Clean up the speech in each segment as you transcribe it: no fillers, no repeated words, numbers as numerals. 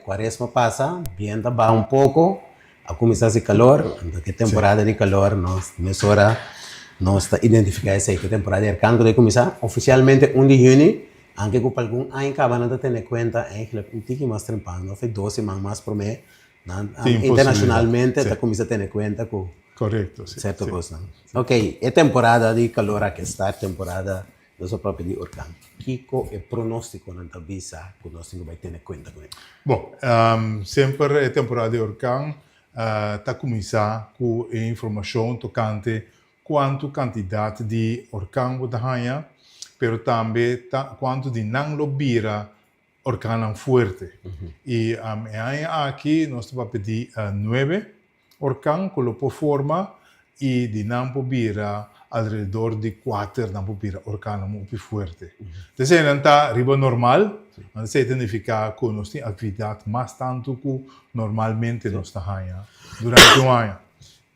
Cuaresma pasa, biento a baha un poco, a cuminsa haci calor, anto ke temporada di calor nos mesora nos ta identifica esey, ke temporada di orkan cu ta cuminsa oficialmente un di juni, anke cu pa algun aña caba nan ta tene cuenta eigenlijk un tiki mas trempan, no fe dos siman mas prome nan internacionalmente ta cuminsa tene cuenta cu cierto cosnan. Ok, e temporada di calor aki a start temporada. Nos a papia di orkan. Kiko e pronóstikonan ta bisa ku nos tin ku bai tene kuenta ku e? Bon, semper e temporada di orkan ta kuminsá ku e informashon tokante kuantu kantidat di orkan bo ta haña, pero tambe ta kuantu di nan lo bira orkannan fuerte. I e aña aki nos ta papia di nuebe Orkan ku lo por forma i di nan por bira alrededor di kuater nan por bira orkannan hopi fuerte. Esei nan ta riba normal, esei ta nifiká ku nos tin aktividat mas tantu ku normalmente nos ta haña durante un aña.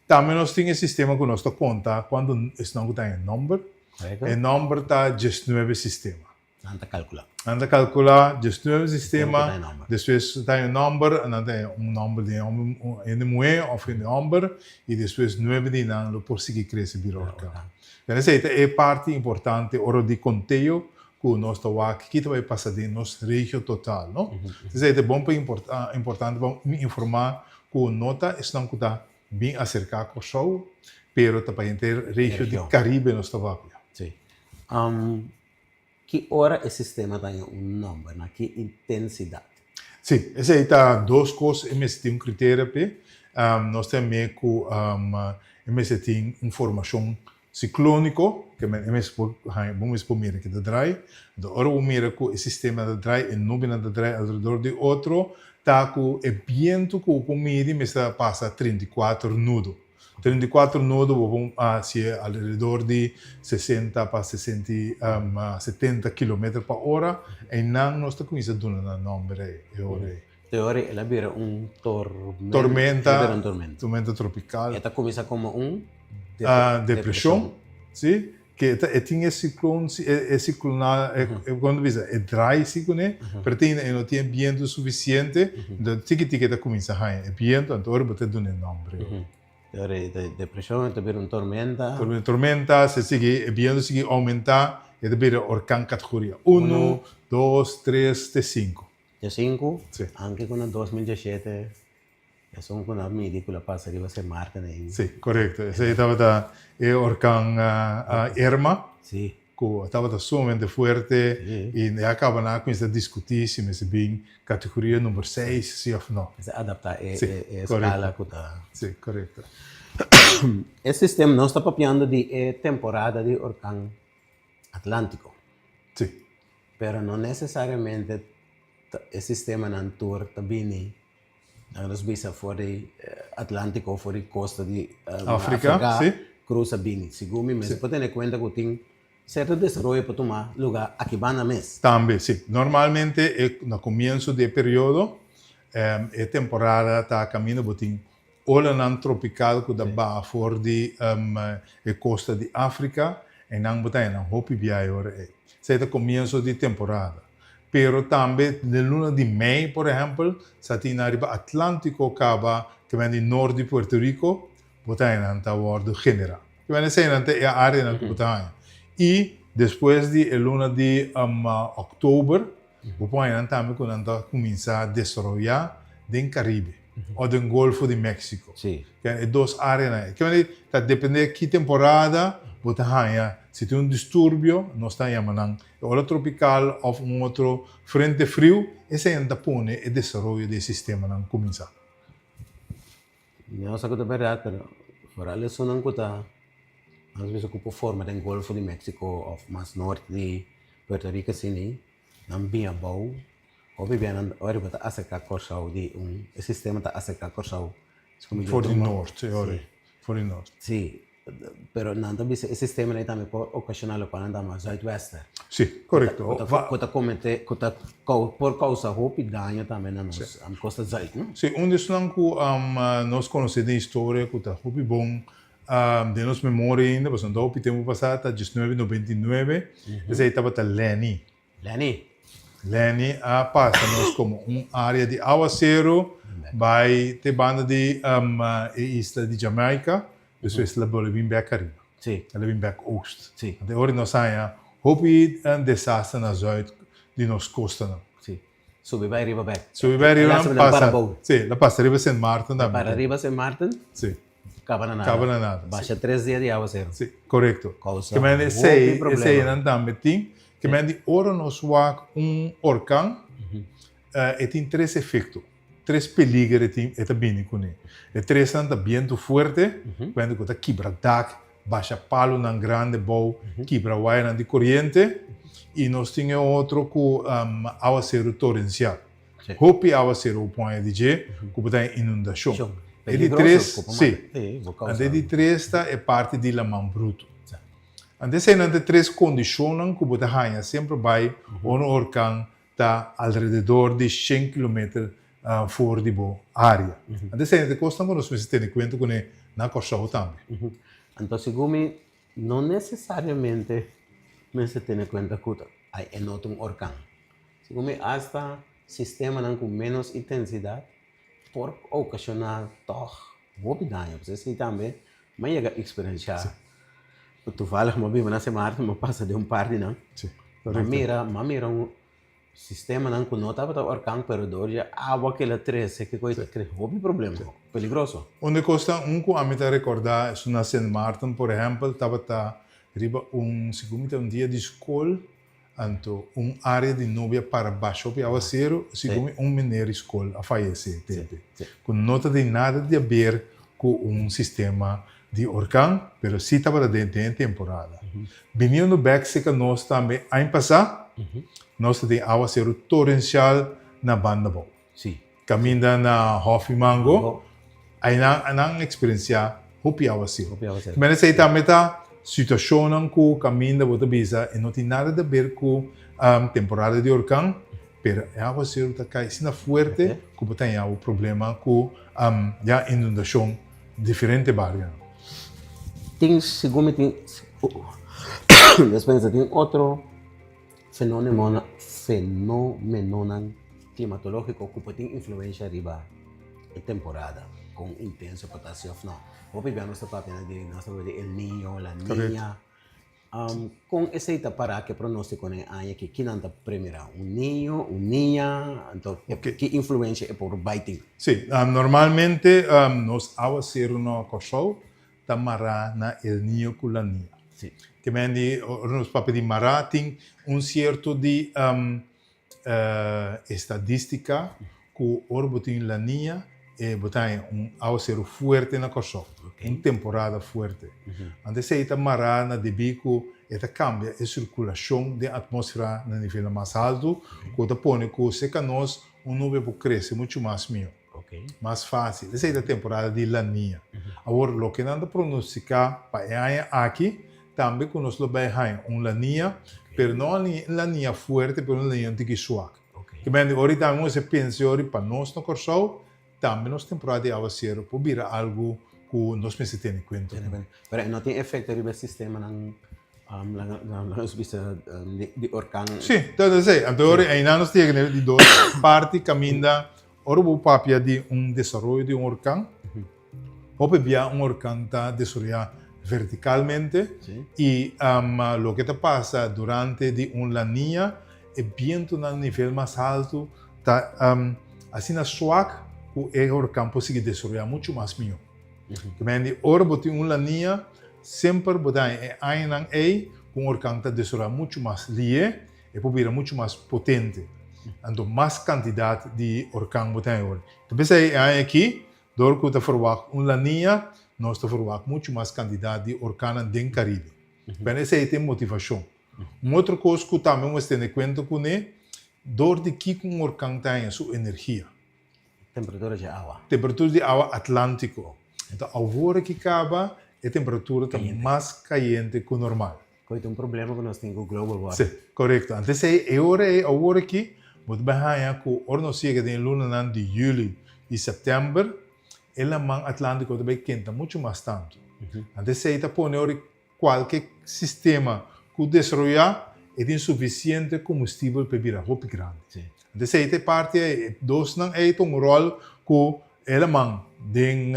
Tambe nos tin e sistema ku nos ta konta kuantu esnan ku ta haña nòmber. E nòmber ta diesnuebe sistema. Nan ta kalkulá. Nan ta kalkulá diesnuebe sistema, despues ta haña un nòmber, nan ta haña un nòmber di un hende muhé òf hende hòmber, i despues nuebe di nan lo por sigui krese bira orkan. Den esei ta e parti importante ora di konteo ku nos ta wak ki ta bai pasa den nos regio total, no? Esei ta bon pa importante pa informá ku no ta esnan ku ta bin aserká Kòrsou, pero ta pa henter regio di Karibe nos ta papia. Sí. Ki ora e sistema ta haña un nòmber? Na ki intensidat? Sí, esei ta dos kos e mester tin un kriterio p'e. Nos ta mira ku e mester tin un formashon siklóniko, ke men e mester por haña, bo mester por mira ke ta drai. Anto ora bo mira ku e sistema ta drai, e nubinan ta drai alrededor di otro, ta ku e bientu ku bo por midi mester a pasa 34 nudo. 34 nodo bo por hacié alrededor di 60 pa 70 kilometer pa ora. Einan nos ta cuminsa duna nan nomber ei, e ora ei. E ora ei el a bira un tormenta. Tormenta, El a bira un tormenta. Tormenta tropical. E ta cuminsa como un depresion, si. Ke e ta e tin e siklon si e e siklona e kon ta bisa e draai si kuné pero te ainda e no tin e bientu sufisiente enton tiki tiki e ta kuminsá haña e bientu anto ora bo ta duna e nòmber ei. E ora e ta depreshon e ta bira un tormenta. Ta bira un tormenta si e sigui e bientu sigui oumentá e ta bira orkan kategoria unu, dos, tres te sinku. Te sinku? Si. Anke ku na 2017 Esun ku nan midi ku lo pasa riba Sint Maarten ei. Sí, korekto. Esei tabata e orkan Irma. Sí. Ku tabata sumamente fuerte. Sí. I ya kaba nan a kuminsá diskutí si mester bin kategoria number seis, sí òf no. Mester adaptá e eskala ku ta. Sí, korekto. E sistema, nos ta papiando di e temporada di orkan Atlántiko. Sí. Pero no nesesariamente e sistemanan tur ta bini Nan nos bisa for di Atlantico, for di costa di Africa, cruza bini. Segun mi mes por tene cuenta cu tin cierto desaroyo por tuma lugar aki banda mes. Tambe, si. Normalmente e na comienso di e periodo e temporada ta caminda bo tin olanan tropical cu ta baha for di e costa di Africa y nan bo ta haña nan hopi biahe ora ey. Esey ta comienso di temporada. Pero tambe den luna di mei, por ehempel, sa tin nan riba Atlantico caba ke men di nort di Puerto Rico, bo ta haña nan ta wordo genera. Ke men eseinan ta e areanan ku bo ta haña. I despues di e luna di oktober, bo por haña nan tambe ku nan ta kuminsá desaroyá den Karibe òf den Golfo di Mexico. Ke e dos areanan ei. Ke men ta depende ki temporada bo ta haña. Si tin un disturbio, nos ta yama nan E ola tropikal òf un otro frente friu, eseinan ta pone e desaroyo di e sistemanan kuminsá. Mi no sa ku ta bèrdat, pero foral esunnan ku ta nos bisa ku por forma den Golfo di Mexico òf mas nort di Puerto Rico asina, nan bin abou, hopi bia nan ora bo ta aserká Kòrsou di un e sistema ta aserká Kòrsou. For di nort, e ora ei, for di nort. Sí. Pero nan ta bisa e sistema ei tambe por ocasioná lokual nan ta yama zuidwester. Sí, korekto. Ku ta komete, ku ta por kousa hopi daño tambe na nos kosta zuid, no? Sí, un di esnan ku nos konosé den historia ku ta hopi bon den nos memoria ainda, pasobra no ta hopi tempu pasá, ta 1999, esei tabata Lenny. Lenny. Lenny a pasa nos komo un área di awaseru bai te banda di e isla di Jamaica, despues el a bolbe bin bèk ariba. El a bin bèk oost. Anto e ora nos haña hopi desaster na zuid di nos kostanan. Subi bai riba bèk. Subi bai riba nan pasa. Sí, el a pasa riba Sint Maarten tambe. Para riba Sint Maarten. Sí. Kaba na nada. Kaba na nada. Basha tres dia di awaseru. Sí, korekto. Kousa Ke men hopi esei, problema. eseinan tambe tin. Ke men di ora nos wak un orkan, e tin tres efekto, tres peliger e tin, e ta bini kuné. E tresnan ta bientu fuerte, bientu ku ta kibra dak, basha palunan grandi bou, kibra wayanan di koriente, i nos tin e otro ku awaseru torensial. Hopi awaseru bo pon di dje ku bo ta haña inundashon. E di tres, si. Anto e di tres ta e parti di laman brutu. Anto eseinan ta e tres kondishonnan ku bo ta haña semper bai ora un orkan ta alrededor di shen kilometer for di bo área. Anto eseinan ta e kosnan ku nos mester tene kuenta kuné na Kòrsou tambe. Anto segun mi no nesesariamente mester tene kuenta ku e no ta un orkan. Segun mi asta sistemanan ku ménos intensidat por okashoná tòg hopi daño. Pasobra esei tambe mi a yega eksperensiá. Toevallig mi a biba na Sint Maarten, mi a pasa den un par di nan. Mi a mira, mi a mira un sistemanan ku no tabata orkan pero dor di e awa ku el a trese ke koe ta krea hopi problema, peligroso. Un di kosnan un ku ami ta rekordá esun na Sint Maarten por ehèmpel tabata riba un, segun mi ta un dia di skol, Anto un área di nubia para basha hopi awaseru, segun mi un meneer di skol a fayesé tempe, ku no ta tin nada di haber ku un sistema di orkan, pero sí tabata den den e temporada. Biniendo bèk serka nos tambe aña pasá, nos ta tin awaseru torensial na Bandabou. Kaminda na Hòfi Mango, einan nan eksperensiá hopi awaseru. Mene esei tambe ta situashonnan ku kaminda bo ta bisa e no tin nada di aber ku temporada di orkan, pero e awaseru ta kai asina fuerte ku bo ta haña bo problema ku ya inundashon diferente barionan. Tin, segun mi tin, despensa, tin otro. Fenomenonan klimatológiko ku por tin influensha riba e temporada, kon intenso por ta si òf no. Hopi bia nos ta papia di nos ta papia di El Niño, La Niña. Kon esei ta pará ku e pronóstiko den e aña aki? Kinan ta premirá? Un niño, un niña? Anto ki influensha e por bai tin? Sí, normalmente nos awaseru na Kòrsou ta mará na El Niño ku La Niña. Sí. Ke men di, ora nos papia di mará, tin un sierto di estadística ku ora bo tin La Niña, bo ta haña un awaseru fuerte na Kòrsou, un temporada fuerte. Anto esei ta mará na debí ku e ta kambia e sirkulashon den atmósfera na nivelnan mas haltu, ku ta pone ku serka nos un nubia por krese muchu mas mihó. Mas fácil. Esei ta temporada di La Niña. Awor, loke nan ta pronostiká pa e aña aki, tambe ku nos lo bai haña un La Niña, pero no un La Niña fuerte, pero un La Niña un tiki suak. Ke mende ora tambe mester pensa ora pa nos na Kòrsou, tambe nos temporada di awaseru por bira algu ku nos mester tene kuenta. Pero e no tin efekto riba e sistemanan nos bisa di orkan? Sí, ta esei. Anto ora einan nos ta yega na e di dos parti kaminda Ora bo papia di un desaroyo di un orkan, hopi bia un orkan ta desaroyá vertikalmente i loke ta pasa durante di un La Niña, e bientunan nivel mas haltu ta asina swak ku e orkan por sigui desaroyá muchu mas mihó. Kimendi ora bo tin un La Niña, semper bo ta haña e añanan ei ku un orkan ta desaroyá muchu mas lié. E por bira muchu mas potente. Anto mas kantidat di orkan bo ta haña ora. Ta p'esei e aña aki, dor ku ta ferwagt un La Niña, nos ta ferwagt muchu mas kantidat di orkannan den Karibe. Bèn esei ta e motivashon. Un otro kos ku tambe mester tene kuenta kuné, dor di kiko un orkan ta haña su energia. Temperatura di awa. Temperatura di awa Atlántico. Enton awor ki caba e temperatura ta mas cayente cu normal. Koe ta un problema cu nos tin cu global warming. Si, corecto. Antes ei e ora ei awor aki bo ta bay haña cu ora nos yega den e lunanan di juli y september e laman Atlántico ta bay kenta mucho mas tanto. Antes ei ta pone ora Kualke sistema ku desaroyá, e tin sufisiente komestibel pa e bira hopi grandi. Anto esei ta e parti ei, e dosnan ei ta un ròl ku e laman den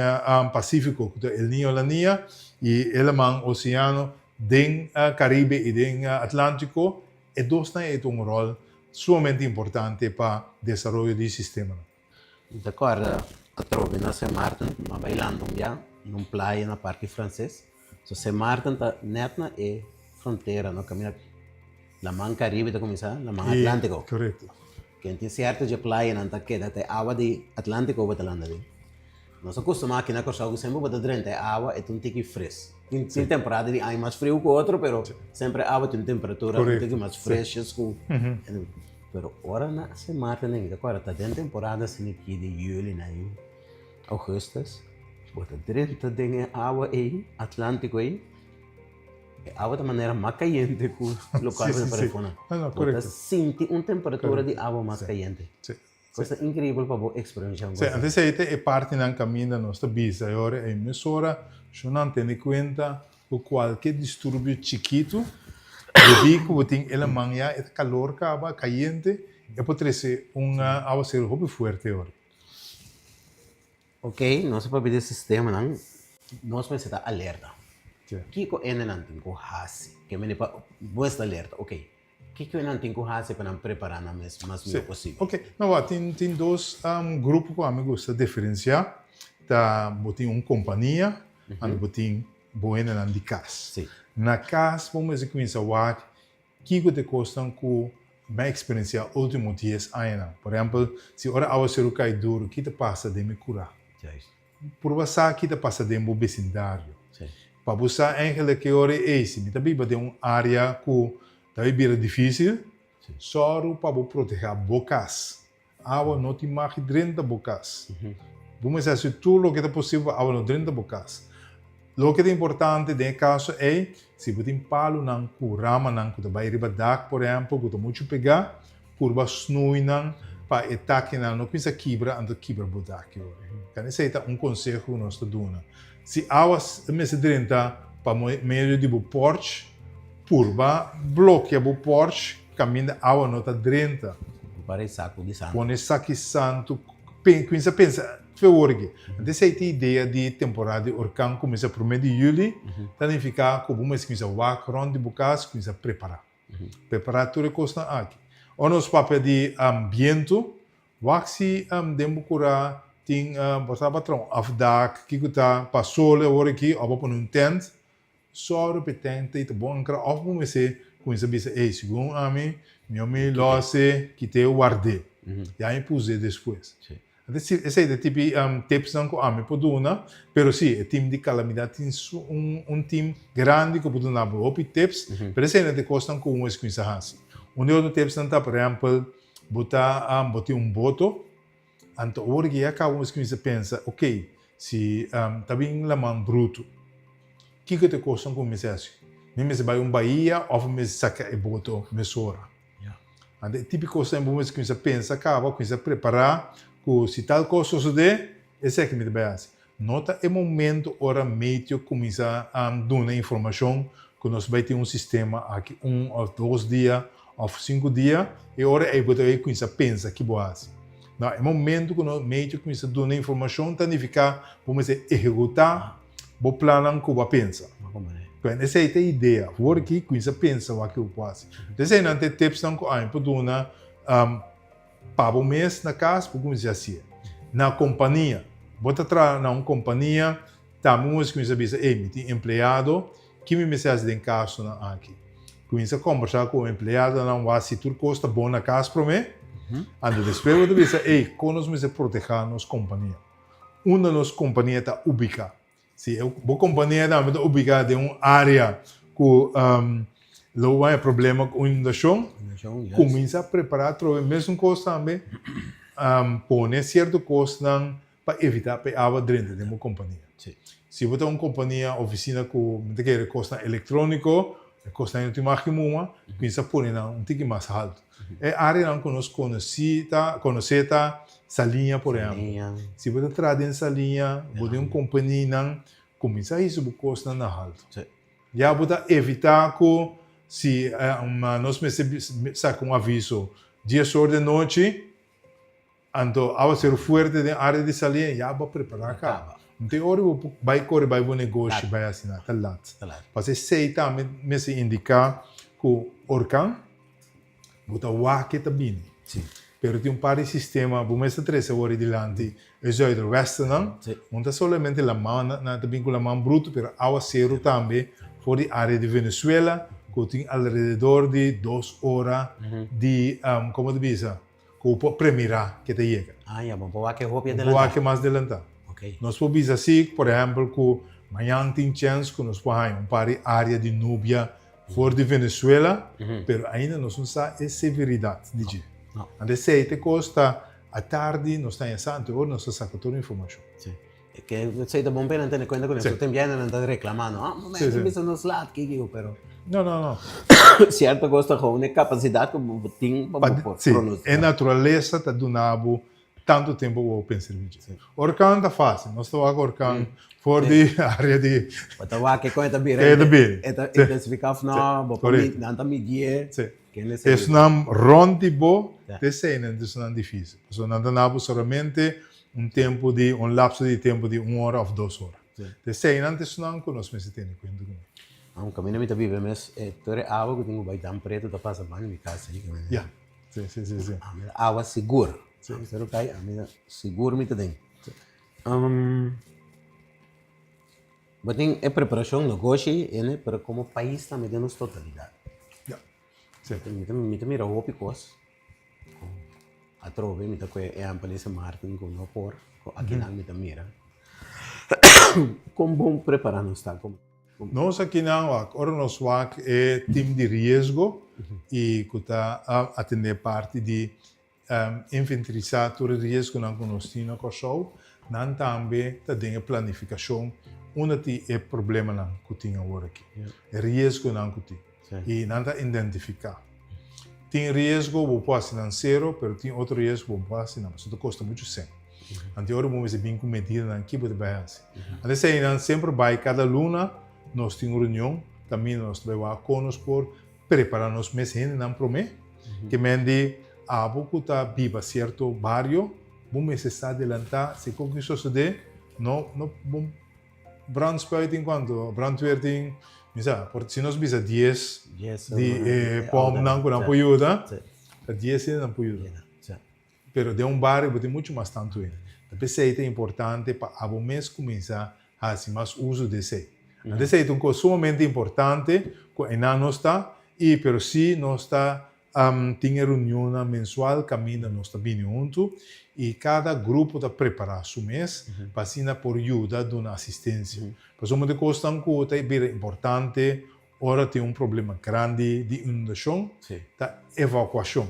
Pasífiko, ku ta El Niño La Niña, i e laman Oseano den Karibe i den Atlántiko, e dosnan ei ta un ròl sumamente importante pa desaroyo di sistemanan. Mi ta kòrda atrobe na Sint Maarten, mi a bai landa un bia na un playa na Parke Franses. So Sint Maarten ta nèt na e frontera, no? Kaminda Laman Karibe ta kuminsá, Laman Atlántiko. Korekto. Ken tin sierto dje playanan ta keda ta e awa di Atlántiko bo ta landa den. Nos a kustumá aki na Kòrsou ku semper bo ta drenta e awa e ta un tiki fres. Tin tin temporada di aña mas friu ku otro pero semper e awa tin un temperatura un tiki mas freshes ku pero ora na Sint Maarten den mi ta kòrda ta den temporada asina aki di yüli na ougùstus bo ta drenta den e awa ei Atlántiko ei e awa ta manera mas kayente ku lokual bo ta para afó nan. Bo ta sinti un temperatura di awa mas kayente. Cosa increíbel pa bo experiencia un Sí, cosa. antes ei ta e partinan caminda nos ta bisa e ora ei mesora shonnan tene cuenta cu cualke disturbio chikitu debí cu bo tin e laman ya e ta calor caba, cayente, e por trece un awaceru hopi fuerte e ora. Ok, nos a papia di sistemanan, nos mester ta alerta. Kico hendenan tin cu haci? Ke mende pa bo esta alerta, ok. Kiko nan tin ku hasi pa nan prepará nan mes mas mihó posibel? Ok, no wak, tin tin dos grupo ku ami gusta diferensiá, ta bo tin un kompania anto bo tin bo hendenan di kas. Na kas bo mester kuminsá wak kiko ta e kosnan ku mi a eksperensiá último dies añanan. Por ehèmpel, si ora awaseru kai duru, ki ta pasa den mi kurá? Purba sa ki ta pasa den bo besindario. Pa bo sa eigenlijk e ora ei, si mi ta biba den un área ku ta bai bira difísil, sòru pa bo protehá bo kas. Awa no tin mag di drenta bo kas. Bo mester hasi tur loke ta posibel pa awa no drenta bo kas. Loke ta importante den e kaso ei, si bo tin palunan ku ramanan ku ta bai riba dak, por ehèmpel, ku ta muchu pegá, Purba snui nan pa e takinan no kuminsa kibra anto kibra bo daki ora. Kan esei ta un konseho ku nos ta duna. Si awa mester drenta pa medio di bo porch, purba blokia bo porch kaminda awa no ta drenta. Pone saku di santu. Pone saki santu. Kuminsa pensa fe ora aki. Anto esei ta idea di temporada di orkan kuminsa prome di yuli, ta nifiká ku bo mester kuminsa wak rònt di bo kas, kuminsa prepará. Prepará tur e kosnan aki. Ora nos papia di bientu, wak si den bo kurá tin bo sa pa traha un afdak, kiko ta pa sol awor aki òf bo pone un tènt, sòru pa e tènt ei ta bon ankrá òf bo mester kuminsá bisa ey segun ami mi omi lòs'e kit'é ward'é, ya mi pus'é despues. Esei ta e tipi tipsnan ku ami por duna, pero si e tim di kalamidat tin su un un tim grandi ku por duna bo hopi tips, pero esei ta e kosnan ku un es kuminsá hasi. Un di otro tipsnan ta, por ehèmpel, bo ta bo tin un boto, anto ora ku ya kaba un es kuminsá pensa, okey, si ta bin laman brutu, kiko ta e kosnan ku mi mester hasi? Mi mester bai un bahia òf mi mester saka e boto mesora? Anto e tipi kosnan bo mester kuminsá pensa kaba, kuminsá prepará ku si tal kos sosodé, esaki mi ta bai hasi. No ta e momento ora meteo kuminsá duna informashon ku nos bai tin un sistema aki un òf dos dia òf sinku dia, e ora ei bo ta bai kuminsá pensa ki bo hasi. No, e momento ku meteo kuminsá duna informashon ta nifiká bo mester ehekutá Bo plannan ku bo a pensa. Bueno, esei ta e idea. Awor aki kuminsa pensa wak bo por hasi. Eseinan ta e tipsnan ku ami por duna pa bo mes na kas bo kuminsa hasié. Na kompania, bo ta traha na un kompania, tambe bo mester kuminsa bisa, ey, mi tin empleado, ki mi mester hasi den kasonan aki? Kuminsa kombersá ku bo empleadonan wak si tur kos ta bon na kas promé, anto despues bo ta bisa, ey, kon nos mester protehá nos kompania? Unda nos kompania ta ubiká? Si bo kompania tambe ta ubiká den un área ku lo haña problema ku inundashon, kuminsá prepará atrobe mesun kos tambe, pone sierto kosnan pa evitá pa e awa drenta den bo kompania. Si bo ta un kompania, ofisina ku mi ta kere kosnan elektróniko, e kosnan ei no tin mag di muma, kuminsá pone nan un tiki mas haltu. E áreanan ku nos konosí ta konosé ta Saliña por ehèmpel. Si bo ta traha den Saliña, bo den un kompaninan, kuminsá hisa bo kosnan na haltu. Ya bo ta evitá ku Si nos mester saka un aviso dies or di nochi, anto awaseru fuerte den área di Saliña, ya bo a prepará kaba. No tin ora bo por bai kore bai bo negoshi bai asina, ta lat. Pasobra esei tambe mester indiká ku orkan bo ta wak ke ta bini. Pero tin un par di sistema, bo mester trese awor dilanti e zuiderwestennan, no ta solamente laman, nan ta bin ku laman brutu, pero awaseru tambe for di área di Venezuela ku tin alrededor di dos ora di, komo ta bisa? Ku bo por premirá ke ta yega. Ah ya, bo por wak e hopi Bo por wak e mas delantá. Ok. Nos por bisa si, por ehèmpel, ku mañan tin chèns ku nos por haña un par di área di nubia for di Venezuela, pero ainda nos no sa e severidat di dje. Anto esei ta e kos ta atardi nos ta haña sa, anto ora nos ta saka tur informashon. Si. Ke esei ta bon p'e nan tene kuenta ku nos tin biaha nan ta reklamá no, ah momento a bisa nos lat kiko pero. No no no. Sierto kos ta gewoon e kapasidat ku bo tin pa bo por pronostika. Si, e naturalesa ta duna bo tantu tempu ku bo pensa riba dje. Orkan ta fásil, nos ta wak orkan for di área di. Bo ta wak kon e ta bira, e ta intensifiká òf no, bo por nan ta midié. Si. Esnan rònt di bo ta eseinan ta esnan difísil, pasobra nan ta na bo solamente un tempu di, un lapso di tempu di un ora òf dos ora. Ta eseinan ta esnan ku nos mester tene kuenta kuné. Un kaminda mi ta biba mes, e tur e awa ku tin ku bai Dan Preto ta pasa banda di mi kas ei. Ya, si, si, si, si. Ami awa sigur. Si. Seru kai, ami sigur mi ta den. Si. Bo tin e preparashon, negoshi, ene, pero komo pais tambe den nos totalidat. Ya. Sí. Mi ta mira hopi kos ku atrobe mi ta kohe ehèmpel di Sint Maarten ku no por, ku akinan mi ta mira kon bon prepará nos ta. Nos akinan wak, ora nos wak e tim di riesgo i ku ta atendé parti di Inventarisá tur e riesgonan ku nos tin na Kòrsou, nan tambe ta den e planifikashon unda tin e problemanan ku tin awor aki, e riesgonan ku tin. I nan ta identifiká. Tin riesgo bo por hasi nan sero, pero tin otro riesgo bo no por hasi nan pasobra ta kosta muchu sèn. Anto e ora bo mester bin ku medidanan ki bo ta bai hasi. Anto esei nan semper bai kada luna nos tin un reunion, kaminda nos ta bai wak kon nos por Prepara nos mes hendenan prome, ke men di abo ku ta biba sierto bario, bo mester sa delantá si koke sosodé, no no bo brandspuit tin kuantu, brandweer tin, mi sa, por si nos bisa dies di e pòmpnan ku nan por yuda, ta dies hende nan por yuda. Pero den un bario bo tin muchu mas tantu hende. Ta p'esei ta importante pa abo mes kuminsá hasi mas uso di esei. Anto esei ta un kos sumamente importante ku einan nos ta i pero si nos ta tin e reunionnan mensual kaminda nos ta bini huntu i kada grupo ta prepará su mes pa asina por yuda duna asistensia. Pasobra un di kosnan ku ta bira importante ora tin un problema grandi di inundashon ta evakuashon.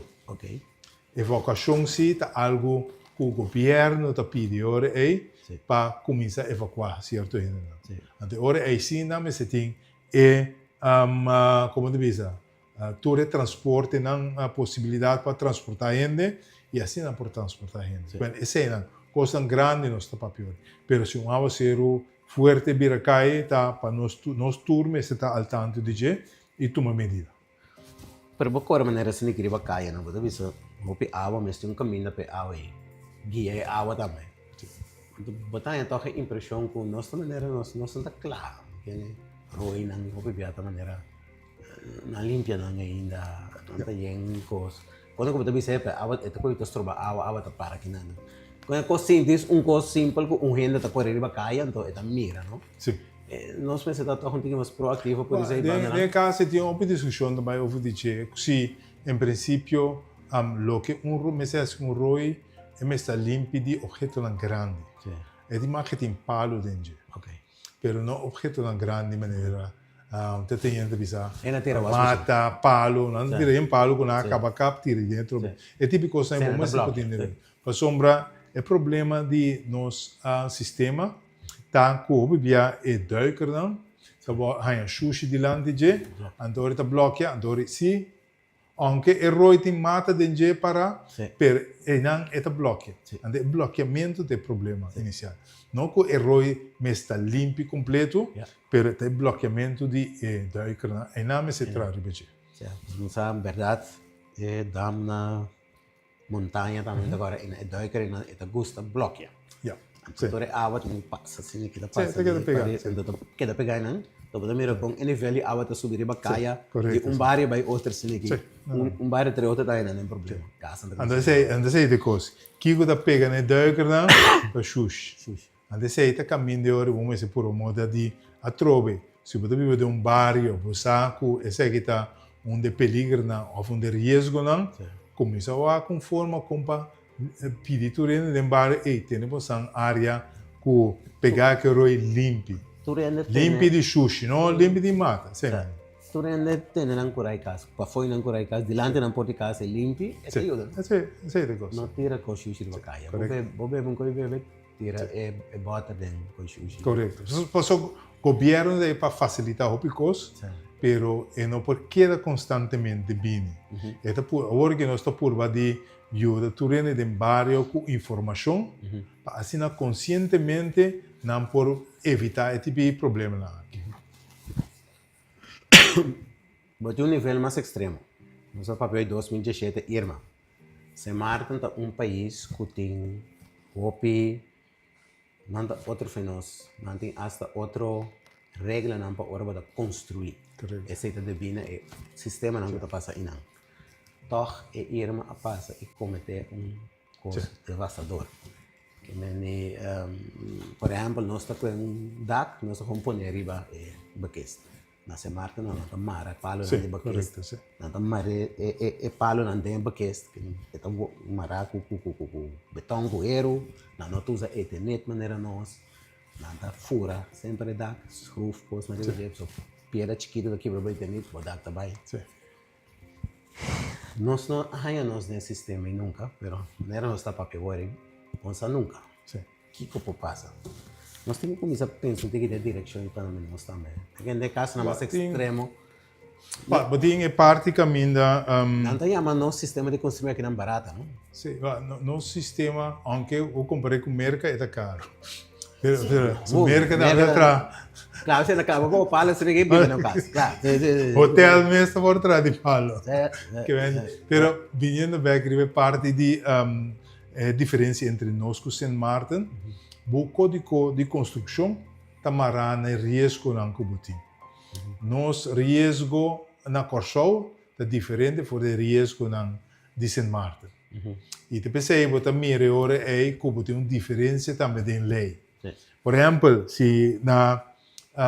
Evakuashon si ta algu ku gobièrnu ta pidi ora ei pa kuminsá evakuá sierto hendenan. Anto e ora ei si nan mester tin e, komo ta bisa, tur e transportenan, posibilidat pa transportá hende i asina nan por transportá hende. Bueno, eseinan kosnan grandi nos ta papia ora. Pero si un awaseru fuerte bira kai ta pa nos nos tur mester ta al tanto di dje i tuma medida. Pero bo kore manera asina ki riba kaya no, bo ta bisa hopi awa mester un kaminda pa e awa ei guia e awa tambe. Anto bo ta haña tòg e impreshon ku nos ta manera nos no ta kla, kende roinan hopi bia ta manera nan limpia nan ainda, nan ta yen kos. Ora ku bo ta bisa e awa e ta kohe ta stroba awa, awa ta para kinan. Kon e kos sinti un kos simpel ku un hende ta kore riba kaya anto e ta mira no. Si. Nos mester ta tòg un tiki mas proaktivo por esei banda nan. Den e kas ei tin hopi diskushon ta bai over di dje ku si en prinsipio loke un mester hasi ku un roi e mester ta limpi di ophetonan grandi. E tin mas ke tin palu den dje. Pero no ophetonan grandi manera ta tin hende ta bisa mata, palu, nan ta tira yen palu ku nan a kaba kap tira den atrobe. E tipo di kosnan ei bo mester por tin den. Pasobra e problema di nos sistema ta ku hopi bia e duikernan ta haña shushi dilanti dje, anto ora e ta blòkia, anto ora si ounke e roi tin mata den dje para, pero einan e ta blòkia. Anto e blòkiamentu ta e problema inisial. No ku e roi mes ta limpi kompletu, pero ta e blòkiamentu di e duikernan, einan mester traha riba dje. Sea, nos sa berdad e dam na montaña tambe ta kore e duiker ei e ta gusta blòkia. Ya. Anto tur e awa tin ku pasa asina ki ta Sí, pasa ta keda di pegá, pari sí. anto ta keda pegá einan. Anto bo ta mira kon e nivel di awa ta subi riba Sí, kaya di korekto, un sí. bario bai otro asina ki Sí, no, un no. un bario tra e otro ta einan den problema. Kasnan ta Anto kuminsá esei, anto esei ta e kos. Kiko ta pega na e duikernan ta shushi. Shushi. Anto esei ta kaminda e ora bo mester purba moda di atrobe. Si bo ta biba den un bario, bo sa ku esaki ta un di e peligernan òf un di e riesgonan, kuminsá wak un forma kon pa pidi tur hende den bario, ey, tene bosan área ku pegá ku e roi limpi. Limpi di shushi, no limpi di mata. Tur hende tene nan kura e kas, pafó nan kura e kas, dilanti nan porta e kas e limpi, e ta yuda. Esei ta e kos. No tira kos shushi riba kaya. Bo bebe un kos bebe, Tira e bòter den koi shushi. Korekto. Paso gobièrnu ta ei pa fasilitá hopi kos, pero e no por keda konstantemente bini. E ta pur, awor ke nos ta purba di yuda tur hende den bario ku informashon, pa asina konsientemente nan por evitá e tipo di problemanan aki. Bo tin un nivel mas ekstremo. Nos a papia di 2017 Irma. Sint Maarten ta un pais ku tin hopi, nan ta otro fe nos, nan tin asta otro reglanan pa ora bo ta konstruí. Esei ta debí na e sistemanan ku ta pasa einan. Tòg e Irma a pasa i kometé un kos devastador. Ke mende, por ehèmpel, nos ta kue un dak, nos ta kon pone riba e bekest. Na Sint Maarten nan ta mara palonan di bakest. Nan ta mara e palonan den e bakest. E ta mara ku beton ku heru. Nan no ta usa eternit manera nos. Nan ta fura semper e dak, schroef kosnan riba dje. So piedra chikitu ta kibra bo eternit, bo dak ta bai. Nos no a haña nos den e sistema ei nunka, pero manera nos ta papia awor ei, bo no sa nunka. Kiko por pasa? Nos tin ku kuminsá pensa un tiki den direkshon di Panamá nos tambe. Ta kende e kasonan mas ekstremo. Ba, bo tin e parti kaminda. Nan ta yama nos sistema di konstruí akinan barata, no? Sí, ba, nos sistema, aunke bo kompar'é ku Merka, e ta karu. Pero, pero, su Merka tambe ta traha. Klaro, si e ta kaba komo palo, esei ke biba na un kas. Klaro, sí, sí, sí. Hotel mes ta por traha di palo. Ke men, pero biniendo bèk riba e parti di E diferensia entre nos ku Sint Maarten, bo kódigo di konstrukshon ta mará na e riesgonan ku bo tin. Nos riesgo na Kòrsou ta diferente for di e riesgonan di Sint Maarten. I ta p'esei bo ta mira e ora ei ku bo tin un diferensia tambe den lei. Por ehèmpel, si na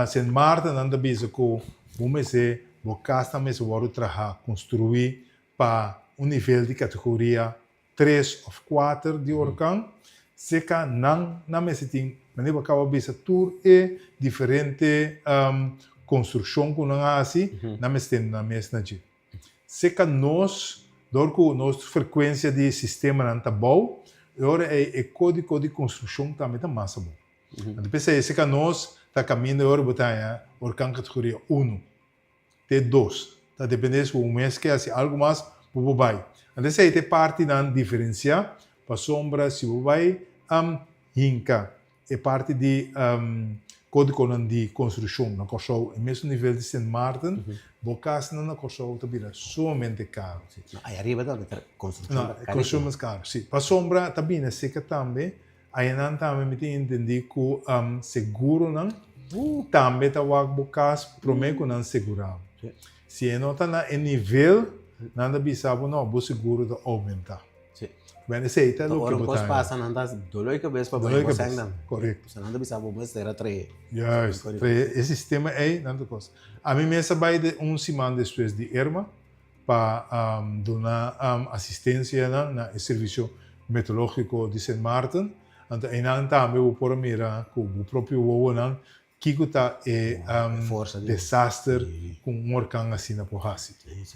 Sint Maarten nan ta bisa ku bo mester, bo kasnan mester wòrdu trahá, konstruí pa un nivel di kategoria tres of kuater di orkan, seka nan nan mester tin, manera bo a kaba bisa tur e diferente konstrukshon ku nan a hasi, nan mester tene nan mes na dje. Seka nos, dor ku nos frekuensia di sistemanan ta bou, e ora ei e kódigo di konstrukshon tambe ta mas abou. Anto p'esei seka nos ta kaminda e ora bo ta haña orkan kategoria unu. Te dos. Ta depende si bo mes ke hasi algu mas, bo por bai. Anto esei ta e partinan diferensiá, pasobra si bo bai hinka e parti di kódigonan di konstrukshon na Kòrsou e mesun nivel di Sint Maarten, bo kasnan na Kòrsou ta bira sumamente karu. No, ai ariba tambe ta konstrukshon ta karísimo. Konstrukshon mas karu, si. Pasobra ta bini seka tambe Ayanan tambe mi tin intendi ku seguronan tambe ta wak bo kas prome ku nan segura bo. Si e no ta na e nivel, nan ta bisa bo no, bo seguro ta oumenta. Ben esei ta loke bo ta. Ora un kos pasa nan ta dolor di kabes pa bo Dolor di kabes, korekto. Pasobra nan ta bisa bo mester a trae. Juist, trae e sistema ei nan ta kos. Ami mes a bai un siman despues di Irma. pa duna asistensianan na e servisio meteorológiko di Sint Maarten. Anto einan tambe bo por a mira ku bo propio wowonan kiko ta e desaster ku un orkan asina por hasi.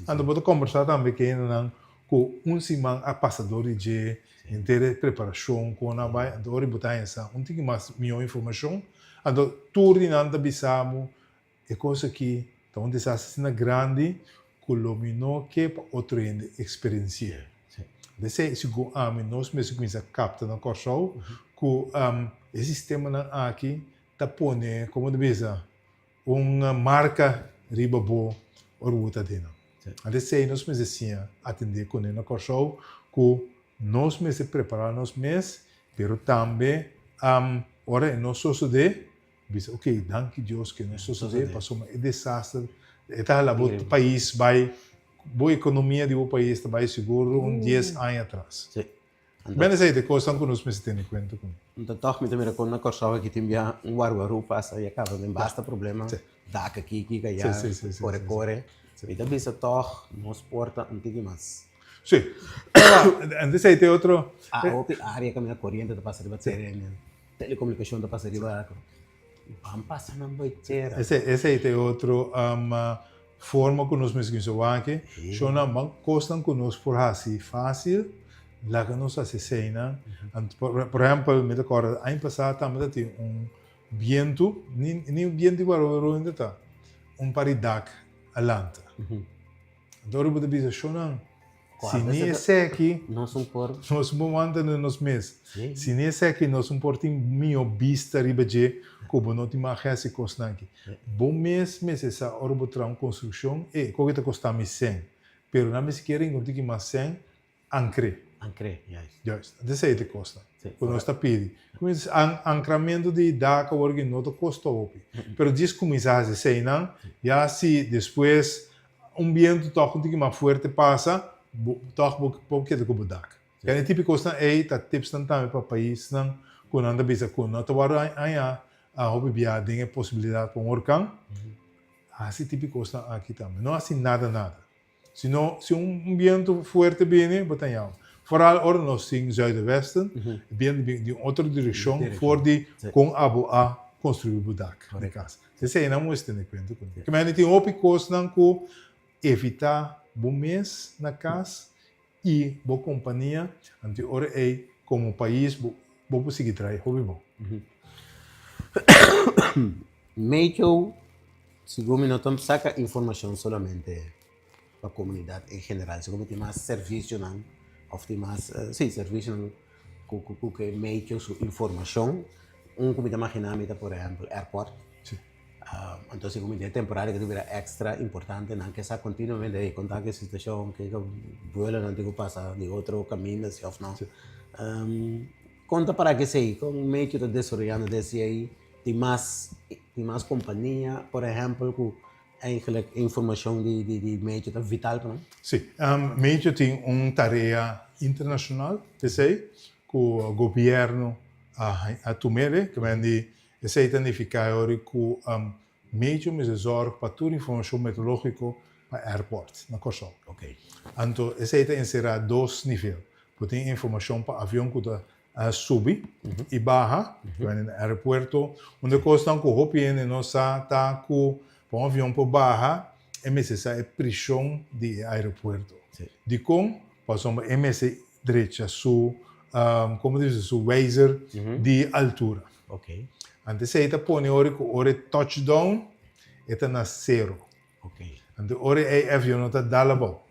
Anto bo ta kombersá tambe ku hendenan ku un siman a pasa dor di dje, henter e preparashon kon a bai, anto ora bo ta haña sa un tiki mas mihó informashon. Anto tur di nan ta bisa bo E kos aki ta un desastre asina grandi ku lo mi no ke pa otro hende eksperensi'é. P'esei segun ami nos mester kuminsá kapta na Kòrsou ku e sistemanan aki ta pone, komo ta bisa, un marka riba bo ora bo ta den nan. Anto esei nos mester siña atendé kuné na Kòrsou ku nos mester prepará nos mes, pero tambe ora e no sosodé, bisa ok, danki Dios ku e no sosodé pasobra e desaster e ta hala bo pais bai, bo ekonomia di bo pais ta bai sigur un dies aña atras. Ben esei ta e kosnan ku nos mester tene kuenta kuné. Anto tòg mi ta mira kon na Kòrsou aki tin bia un warwarú pasa i a kaba den basta problema, dak aki, kiko aya, kore kore. Mi ta bisa tòg nos por ta un tiki mas. Sí. Anto esei ta e otro. A hopi área kaminda koriente ta pasa riba tereno, telekomunikashon ta pasa riba. Ban pasa nan bai tera. Esei ta e otro forma ku nos mester kuminsá wak. Shonnan, ban kosnan ku nos por hasi fásil, laga nos hasi eseinan. Anto, por ehèmpel, mi ta kòrda aña pasá tambe ta tin un bientu, ni un bientu igual ora ta, un par di dak a lanta. Anto ora bo ta bisa, Shonnan, si ni eseki nos un por nos un por mantene nos mes. Si ni eseki nos un por tin mihó bista riba dje ku bo no tin mag hasi kosnan aki. Bo mes mester sa ora bo traha un konstrukshon, e koke ta kosta mi sèn, pero nan mester kier ringa un tiki mas sèn, ankr'é. Ankr'é, juist. Juist. Anto esei ta e kosnan ku nos ta pidi. Ankramentu di dak awor aki no ta kosta hopi, pero djis kuminsá hasi eseinan, ya si despues Un bientu tòg un tiki mas fuerte pasa, bo tòg bo por keda ku bo dak. Kende tipo di kosnan ei ta tipsnan tambe pa paisnan ku nan ta bisa ku no ta wòrdu haña hopi bia den e posibilidat pa un orkan. Hasi tipo di kosnan aki tambe. No hasi nada nada. Si no, si un bientu fuerte bini, bo ta haña. Foral ora nos tin zuidenwesten, e bientu bin di un otro direkshon for di kon abo a konstruí bo dak di kas. Esei nan mester tene kuenta kuné. Ke manera tin hopi kosnan ku evitá bo mes na kas i bo kompania, anto e ora ei komo pais bo bo por sigui traha hopi bon. Mecho, segun mi no ta saka informashon solamente pa komunidat en general, segun mi tin mas servisionan òf tin mas, si, servisionan ku ku ke mecho su informashon. Un ku mi ta maginá mi ta por ehèmpel airport. Sí. Anto segun mi den e temporada ke ta bira èkstra importante nan ke sa kontinuamente hey kon ta ke situashon ke vuelonan tin ku pasa di otro kaminda si òf no. Sí. Kon ta para ku esei? Kon mecho ta desaroyando desi ei? Tin mas tin mas kompania por ehèmpel ku Eigenlijk informacion di di medio ta vital pa nan. Sí, medio tin un tarea internacional p'esei ku gobierno a a tum'e, ke men di esei ta nifiká e ora ku medio mester zòrg pa tur informashon meteorológiko pa airport na Kòrsou. Anto esei ta enserá dos nivel, bo tin informashon pa avion ku ta a subi i baha na aeropuerto. Un di e kosnan ku hopi hende no sa ta ku pa un avion por baha e mester sa e prishon di e aeropuerto. Dikon? Pasobra e mester drecha su komo ta bisa su wijzer di altura. Anto esei ta pone ora ku ora e touch down e ta na sero. Anto ora e avion no ta dal abou.